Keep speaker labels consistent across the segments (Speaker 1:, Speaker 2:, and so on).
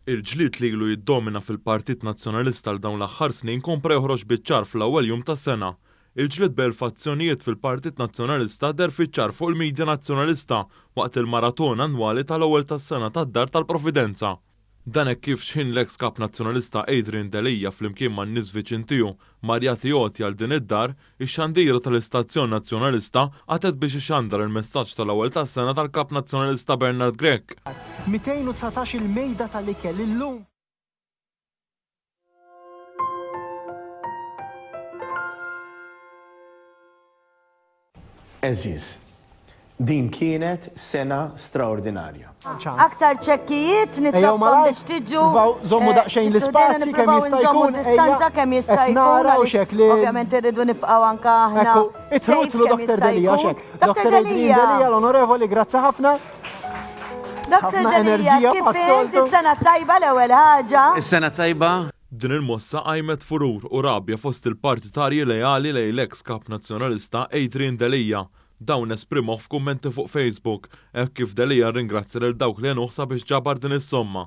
Speaker 1: Il-ġlied li ilu jiddomina fil-Partit Nazzjonalista għal dawn l-aħħar snin kompla joħroġ biċ-ċar fl-ewwel jum tas-sena. Il-ġlied bejn il-fazzjonijiet fil-Partit Nazzjonalista deher fiċ-ċar fuq il-midja Nazzjonalista waqt il-maratona annwali tal-ewwel tas-sena tad-Dar tal-Providenza. Dan hekk kif x'ħin l-eks Kap Nazzjonalista Adrian Delia flimkien man-nies viċin tiegħu mar jagħti għotja għal din id-dar, ix-xandira tal-istazzjon Nazzjonalista qatgħet biex ixandar il-messaġġ tal-ewwel tas-sena tal-Kap Nazzjonalista Bernard Grech.
Speaker 2: 219 il-mejda tal-ikel illum.
Speaker 3: Għeżież, din kienet sena straordinarja.
Speaker 4: Aktar ċekkijiet nitlobkom biex tiġu.
Speaker 2: Żommu daqsxejn l-ispazji kemm jista' jkun.
Speaker 4: Distanza kemm jista' jkun.
Speaker 2: Naraw xek li.
Speaker 4: Ovvjament irridu nibqgħu anke aħna.
Speaker 2: Itru itru Dr. Delia xek. Dr. Adrian Delia l-onorevoli, grazzi ħafna.
Speaker 4: Dr. Delia, kif int is-sena tajba l-ewwel ħaġa?
Speaker 5: Is-sena tajba.
Speaker 1: Din il-mossa qajmet furur u rabja fost il-partitarji leali lejn l-eks Kap Nazzjonalista Adrian Delia. Dawn esprimoh f'kummenti fuq Facebook, hekk kif Delia rringrazzja lil dawk li għenuh sabiex ġabar din is-somma.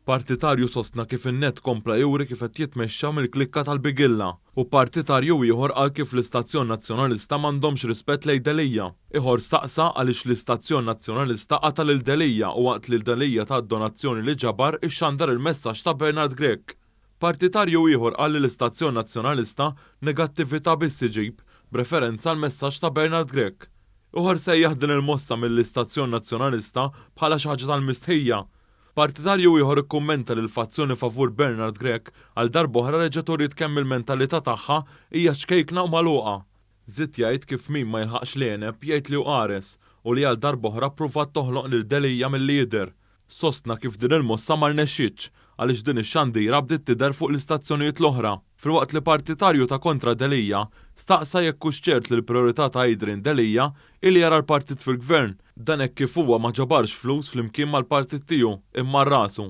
Speaker 1: Partitarju sostna kif in-NET kompla juri kif qed jitmexxa mill-klikka tal-Bigilla u partitarju ieħor qal kif l-istazzjon Nazzjonalista m'għandhomx rispett lejn Delia. Ieħor staqsa għaliex l-istazzjon Nazzjonalista qata' lil Delia u waqt li Delia ta d-donazzjoni li ġabar ixxandar il-messaġġ ta' Bernard Grech. Partitarju ieħor qal li l-istazzjon Nazzjonalista negattività biss iġib, b'referenza għall-messaġġ ta' Bernard Grech. Ieħor sejjaħ din il-mossa mill-istazzjon Nazzjonalista bħala xi ħaġa tal-mistħija. Partitarju ieħor ikkummenta li l-fazzjoni favur Bernard Grech għal darb'oħra reġgħet uriet kemm il-mentalità tagħha hija ċkejkna u magħluqa. Żied jgħid kif min ma jilħaqx l-għeneb jgħid li hu qares u li għal darb'oħra ppruvat toħloq lil Delia milli jidher. Sostna kif din il-mossa ma rnexxietx għaliex din ix-xandira bdiet tidher fuq l-istazzjonijiet l-oħra. Filwaqt li partitarju ta' kontra Delia staqsa jekk hux ċert li l-prijorità ta' Adrian Delia hi li jara l-partit fil-Gvern, dan hekk kif huwa ma ġabarx flus flimkien mal-partit tiegħu imma għal rasu.